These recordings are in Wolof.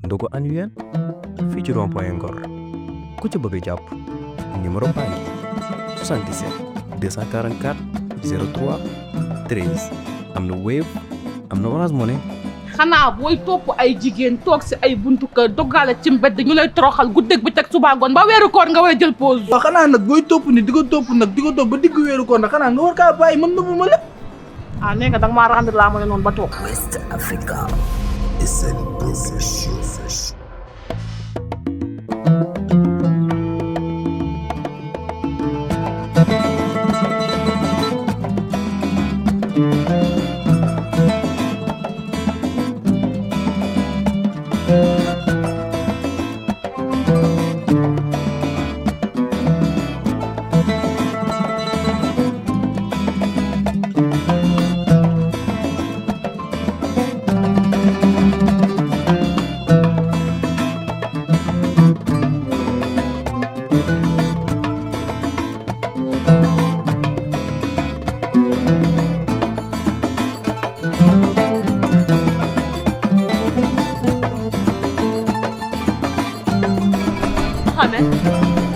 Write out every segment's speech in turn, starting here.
ndogu annuel fii ci rond-point Ngor ku ci bëgg a jàpp numéro baa ngi 77 244 03 13 am na Wave am na Orange Money. xanaa booy topp ay jigéen toog si ay buntu kër doggaale ci mbedd ñu lay toroxal guddeeg bi teg suba ngoon ba weeru koor nga war a jël pause. waaw xanaa nag booy topp ni di ko topp ba digg weeru koor nag xanaa nga war kaa bàyyi man nëbbu ma lépp. ah nee nga danga maa rendre laa ma ne noonu ba toog. West Africa is a production.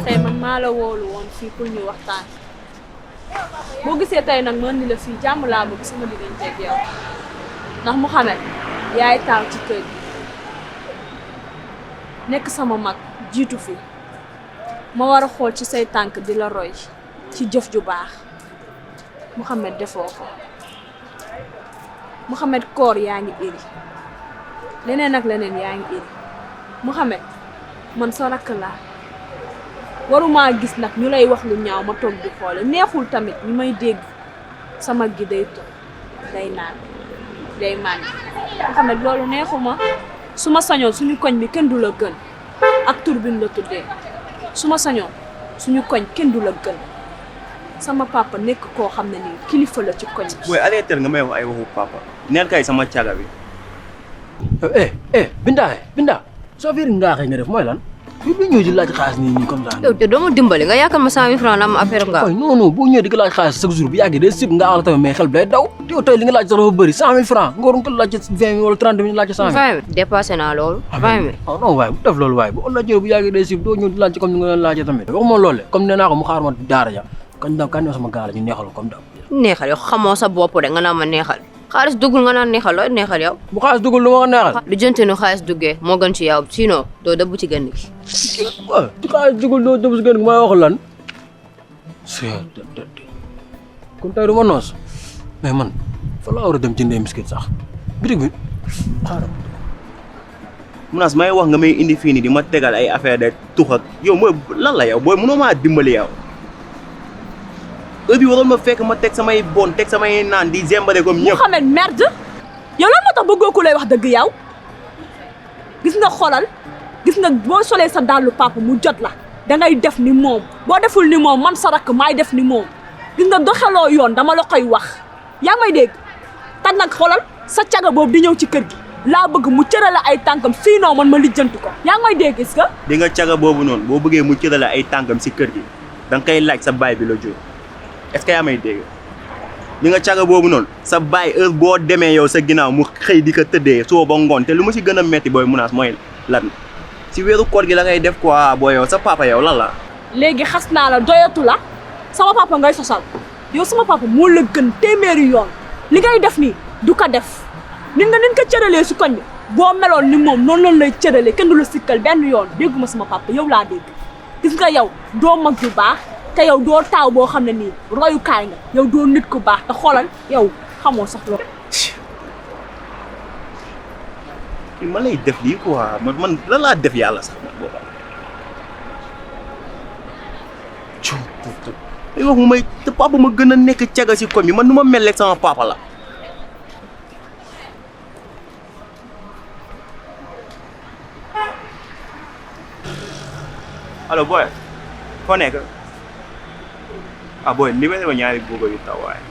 tey man maa la woolu woon fii pour ñu waxtaan boo gisee tey nag man ni la fii jàmm laa bëgg sama diggante ak yow ndax Mouhamed yaay taaw ci kër gi nekk sama mag jiitu fi ma war a xool ci say tànk di la roy ci jëf ju baax Mouhamed defoo ko Mouhamed koor yaa ngi iri leneen ak leneen yaa ngi iri Mouhamed man sa rakk laa waruma gis nag ñu lay wax lu ñaaw ma toog di xoole neexul tamit ñu may dégg sama gi day toog day naan day màndi nga xam ne loolu neexuma su ma sañoon suñu koñ bi kenn du la gën ak tur bi la tuddee su ma sañoon suñu koñ kenn du la gën sama papa nekk koo xam ne nii kilifa la ci koñ bi. booy arrêté nga may wax ay waxu papa neen kay sama caga bi. Binda soo fiir ngaaxee nga def mooy lan yow du ñëw di laaj xaalis nii comme ça. yow te doo ma dimbali nga yaakaar ma 100 000 francs am affaire nga. waaye non boo ñëwee di ko laaj xaalis chaque jour bu yàggee day sib nga àll tamit mais xel bi day daw te yow tey li nga laaj sax dafa bëri 100 000 francs nga waroon ko laaj 20 000 wala 30 000 laaj 100 000. 20 000 dépassé naa loolu. 20 000 ah non waaye bu def loolu waaye bu laajee bu yàggee day sib doo ñëw di laaj comme ni nga leen laajee tamit waxuma loolu comme nee naa ko mu xaar ma daara ja kan ñëw sama gaal ñu neexal comme daaw. neexal yow xamoo sa bopp de nga naan ma neexal xaalis duggul nga naan neexal looy neexal yow. bu xaalis duggul lu ma ko neexal. lu jënte nu xaalis duggee moo gën ci yow sinon doo dëbb ci gën gi. waaw ci xaalis duggul doo dëbb ci gën gi may wax lan. kon tey du ma noos mais man fa laa war a dem jëndee biscuit sax bitig bi xaaral. Munaas may wax nga may indi fii nii di ma tegal ay affaire de tux ak yow mooy lan la yow booy mënoo maa dimbali yow. heure bi waroon ma fekk ma teg samay bon teg samay naan di zembare comme ñëpp. Mouhamed merde yow lan moo tax bëggoo ku lay wax dëgg yow gis nga xolal gis nga boo solee sa dàllu papa mu jot la dangay def ni moom boo deful ni moom man sa rakk maay def ni moom gis nga doxaloo yoon dama la koy wax yaa ngi may dégg te nag xolal sa caga boobu di ñëw ci kër gi laa bëgg mu cërale ay tànkam sinon man ma lijjanti ko yaa ngi may dégg gis nga. di nga caga boobu noonu boo bëggee mu cërale ay tànkam si kër gi danga koy laaj sa baay bi la jóg. est-ce que yaa may dégg li nga caga boobu noonu sa baay heure boo demee yow sa ginnaaw mu xëy di ko tëddee soo ba ngoon te lu ma si gën a metti booy Munaas mooy lan si weeru koor gi la ngay def quoi booy yow sa papa yow lan la. léegi xas naa la doyatu la sama papa ngay sosal yow sama papa moo la gën téeméeri yoon li ngay def nii du ko def nit nga nin ko cëralee si koñ bi boo meloon ni moom noonu lañ lay cëralee kenn du la sikkal benn yoon dégguma sama papa yow laa dégg gis nga yow doo mag bu baax. te yow doo taaw boo xam ne nii royukaay nga yow doo nit ku baax te xoolal yow xamoo sax loolu. ma lay def lii quoi man lan laa def yàlla sax man booba. ay wax mu may te papa ma gën a nekk caga si koñ bi man nu ma mel rek sama papa la. allo boy foo nekk. ah booy li ma ñaari góobo yu taw waaye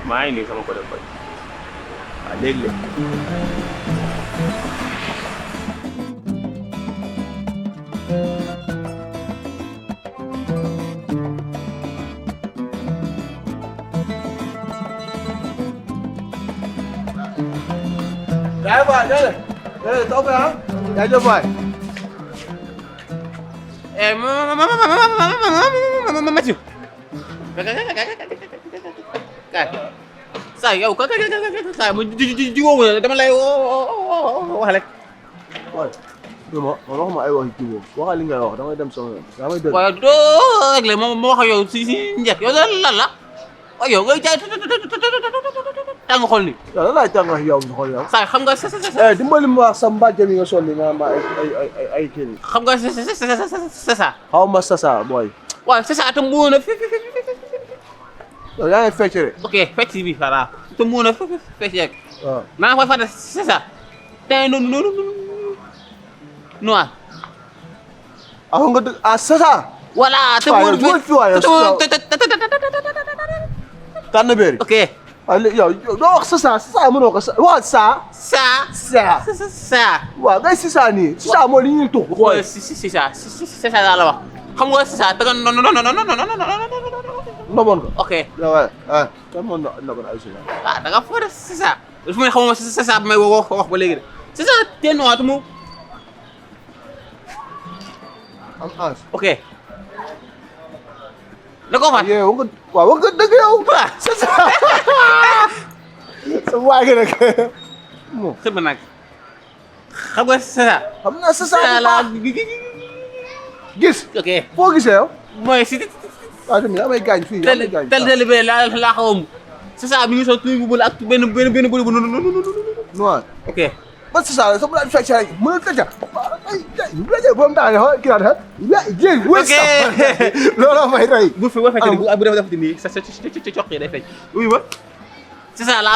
maa ngi nii sama côté koñ waaw léegi-léegi. taw bi ah jaajëf waay. Mathieu. Saa yow saa ma jiwoo dama lay wax rek. waay dégg nga man waxuma ay waxi jiwoo waxal li ngay wax damay dem sama yoon yaa may dégg. waaye doo réglé ma wax ak yow si njëkk yow lan la waaye yow ngay jaay tàng xol ni. yow lan laay tàng yow si xol yow. saa xam nga dimbali ma wax sa mbàjj mi nga sol ni nga ma ay kii nii. xam nga c'est ça. xaw ma sasa booy. waaw c'est ça te mu na yow yaa ngi fecc rek. ok fecc bi voilà te mu na fecc rek. waaw maa ngi koy fàtte c'est ça. tey noir. ah nga dëgg ah sasa. voilà te mu tànn beeri. ok. waaw léegi yow doo wax sasa sasa mënoo ko sa waaw saa. waaw ngay sisa nii sisa mooy li ñuy tux. waaw si ça laa la wax xam nga si ça da nga ndoboon ko. ok. yow waaye kan moo ndoboon ay sisa. ah da nga foog si ça dafa may xamuma si ça may wax ba léegi de si ça te noir mu am ans. ok. da koo faat. yow wax nga dëgg yow. c'est ça. sa waay gi nag. xëy na nag xam nga c'est ça. xam naa c'est ça la gis. ok foo gisee yow. mooy si. waaw tamit yaa may gaañ fii yaa may gaañ. tel bi laa xaw a c'est ça mi ngi sol tuuti bu bële ak benn bële bu noir. ok. ba c'est ça sa bu la fecc rek mën a tëjee. ay ay boobu daal di kii daal di jéeg. ok looloo may rey. bu fi fekkee bu def nii sa coq yi day feeñ. oui ba c'est ça là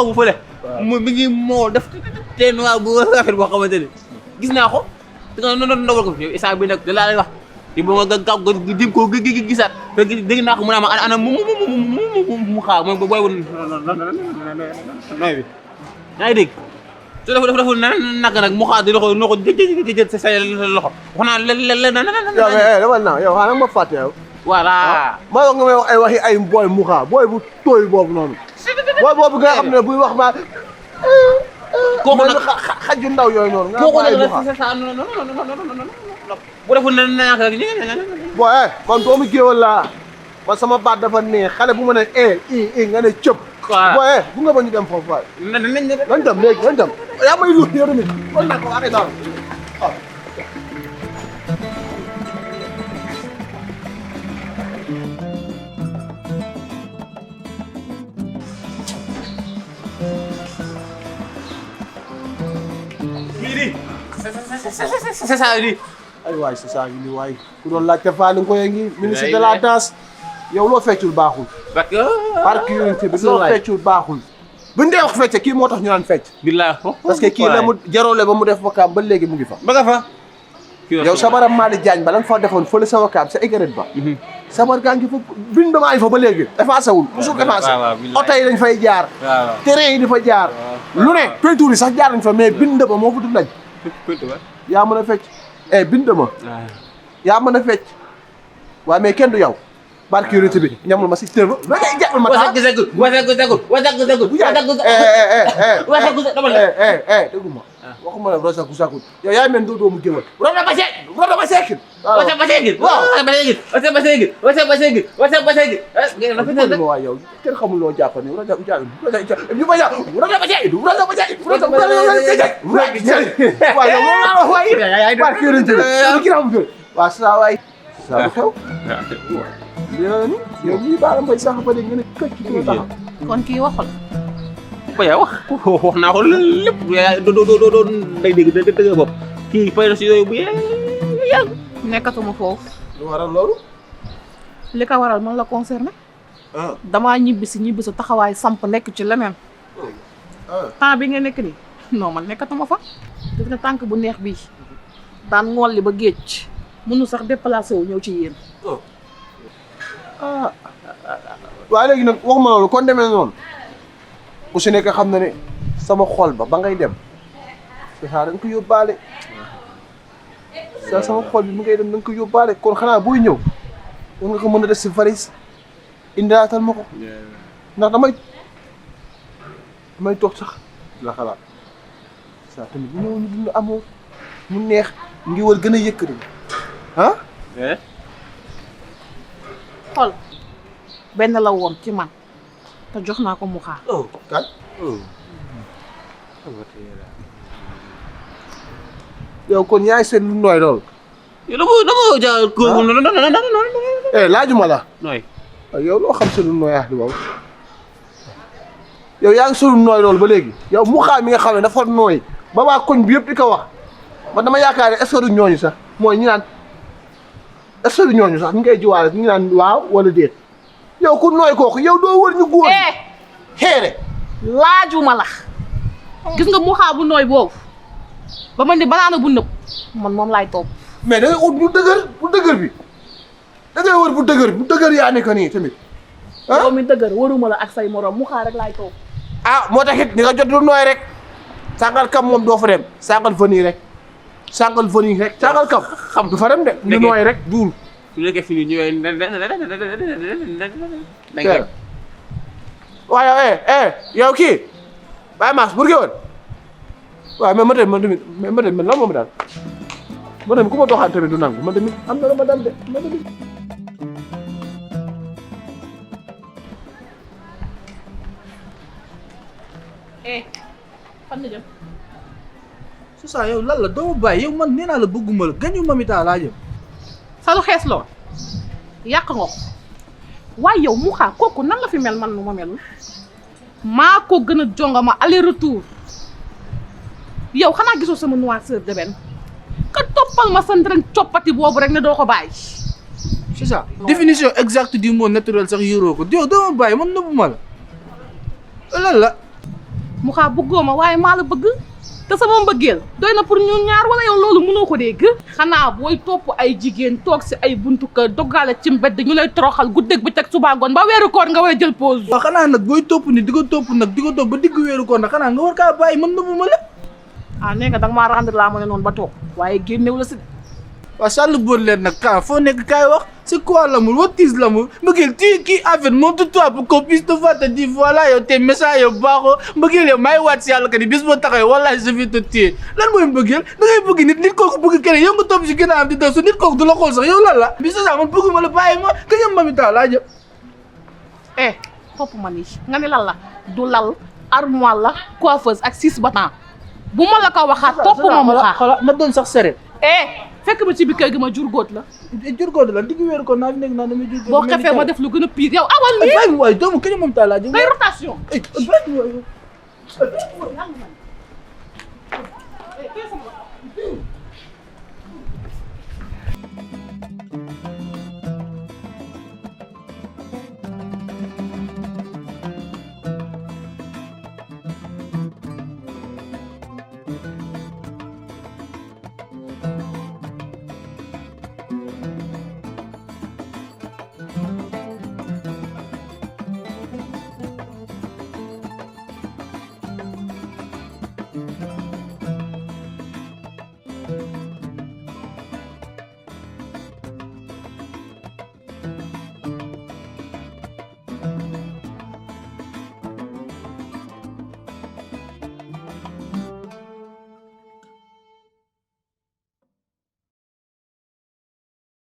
bu fële. mi ngi moo def te noir bu rafet boo xamante ne gis naa ko da nga ndogal ko fi instant bi nag da laa lay wax te boo nga gaaw nga dim ko gisaat te dégg naa ko mu ne ma ana mu xaar mooy booy wu nooy bi yaa ngi dégg su dafa nag nag mu xaar di loxo noo ko jël sa loxo wax naa yow mais dama naa yow xanaa ma fàtte yow. voilà. maa nga may wax ay waxi ay booy mu xaar booy bu tooy boobu noonu. booy boobu nga xam ne buy wax ma. kooku nag xaju ndaw yooyu noonu. nga kooku bàyyi mu nag xaar non bu defoon ne rek booy man doomu géwël laa man sama baat dafa neex xale bu ma ne nga ne cëp. booy bu nga ba ñu dem foofu waay. nañ dem léegi nañ dem. yaa may lu yow tamit kon nag waxee daal. c'est ça lii. ay waay c'est ça nii waay ku doon laajte Fane Ngoye ngi ministre de la danse yow loo feccul baaxul. parce que. par curiosité bi loo feccul baaxul. bu ñu dee wax fecce kii moo tax ñu naan fecc. billahi parce que kii la mu jaroole ba mu def wakaam ba léegi mu ngi fa. ba nga fa. yow sabaram Malick Diagne ba la nga fa defoon fële sa wakaam sa égarette ba. sabar gaa ngi fa bind maa ngi fa ba léegi. effacé wul musul effacé. oto yi dañ fay jaar. terrain yi di fa jaar. lu ne peinture yi sax jaar nañ fa mais bind ba moo fa du lañ. yaa mën a fecc. bind ma. yaa mën a fecc. waaye mais kenn du yow. barke yonent bi ñamul ma si tër ba. ba ngay jàppal ma taal déggu ma. waxuma la rosaku sakut yow yaa mel doo doomu géwël. rosa ba seegin rosa ba seegin. wasa ba seegin. wasa ba seegin. wasa ba seegin. wasa ba seegin. wasa ba seegin. ma waa yow kenn xamul loo jàpp ne rosa bu jàpp ñu ba jàpp rosa ba seegin rosa ba seegin rosa ba seegin. waaw yow loolu laa wax waay. barke yonent bi ki xamul waaw saa waay. saa bu xew. yow mii baara mbay sax ba dégg nga ne këcc ci nga taxaw. kon kii waxul. ba yaa wax naa ko lépp doo day dégg dëgg bopp kii fay na si yooyu bu yàgg. nekkatuma foofu. lu waral loolu. li ko waral man la concerné. damaa ñibbi si taxawaay samp nekk ci leneen. temps bi nga nekk nii non man nekkatuma fa. def na tànk bu neex bii daan ngolli ba géej mënu sax déplacé wu ñëw ci yéen. waaye léegi nag waxuma loolu kon demee noonu ku si nekk xam na ne sama xol ba ngay dem c'est ça da nga ko yóbbaale sama xol bi mu ngay dem da nga ko yóbbaale kon xanaa booy ñëw war nga ko mën a def si valise indilaatal ma ko ndax damay toog sax la xalaat saa tamit bu ñëw ñu dund amour mu neex ngi war gën a yëkkati ah. xool benn la woon ci man te jox naa ko mu xaar. kan. yow kon yaay seen lu nooy lool. yow dama jaa ko laajuma la. nooy. yow loo xam seen lu nooy di boobu. yow yaa ngi solu nooy loolu ba léegi yow mu xaar mi nga xam ne dafa nooy ba waa koñ bi yëpp di ko wax man dama yaakaar ne est-ce que du ñooñu sax mooy ñi naan est-ce que du ñooñu sax ñu ngi koy jiwaale ñu naan waaw wala déet yow ku nooy kooku yow doo wër ñu góor xeere laajuma la gis nga mu xaar bu nooy boobu ba man ni banaana bu nëb man moom laay topp. mais da ngay ut bu dëgër bi da ngay wër bu dëgër yaa ne ko nii tamit yow mi dëgër waruma la ak say morom mu xaar rek laay topp. moo taxit ni nga jot lu nooy rek sàngal kam moom doo fa dem sàngal fa nii rek sàngal kam xam du fa dem de lu nooy rek duul su nekkee fi nii ñëwee waaye yow kii bàyyi maas pour woon waaw mais man tamit lan moom daal man tamit ku ma doxaan tamit du nangu man tamit am na lu ma dal de man tamit fan la jëm. c'est ça yow lan la doo bàyyi yow man nee naa la bëgguma la gañu mamita laa jëm. sa lu xees lool yàq nga ko waaye yow mu xaar kooku nan la fi mel man nu ma mel maa ko gën a jongama aller retour yow xanaa gisoo sama noirceur de benn ka toppal ma sa ndërëng coppati boobu rek ne doo ko bàyyi. c'est ça définition exacte du mot naturel sax yoroo ko yow doo ma bàyyi man nëbbuma la lan la. mu xaar bëggoo ma waaye maa la bëgg te sama mbëggeel doy na pour ñun ñaar wala yow loolu mënoo ko dégg. xanaa booy topp ay jigéen toog si ay buntu kër doggaale ci mbedd ñu lay toroxal guddeeg bi teg suba ngoon ba weeru koor nga war a jël pause. waaw xanaa nag booy topp ni di ko topp ba digg weeru koor nag xanaa nga war kaa bàyyi man nëbbuma la. nee nga danga maa rendre laa ma ne noonu ba toog waaye génnew la si. waaw sàll boor leen nag kaa foo nekk kaay wax c'est quoi l'amour what is l'amour mbëggeel tu qui en fait montre-toi pour qu'on puisse te voir te dire voilà yow tes messages yow baaxoo mbëggeel yow maay waat si yàlla que ni bis boo taxawee wallahi je vais te tuer lan mooy mbëggeel da ngay bëgg nit kooku bëgg keneen yow nga topp si ginnaawam di daw su nit kooku du la xool sax yow lan la bi c'est ça man bëgguma la bàyyi ma ka ñam mamita laa jëm topp ma nii nga ne lan la du lal armoire la coiffeuse ak 6 battant bu ma la ko waxaat topp ma mu xaar xoolal ma doon sax sere fekk ma ci biir kër gi ma jur góot la. jur góot la digg weeru ko naa fi nekk naa damay jur góot. boo xefee ma def lu gën a pire yow awal nii. waaye doomu kañ moom taa laa jëm. day rotation.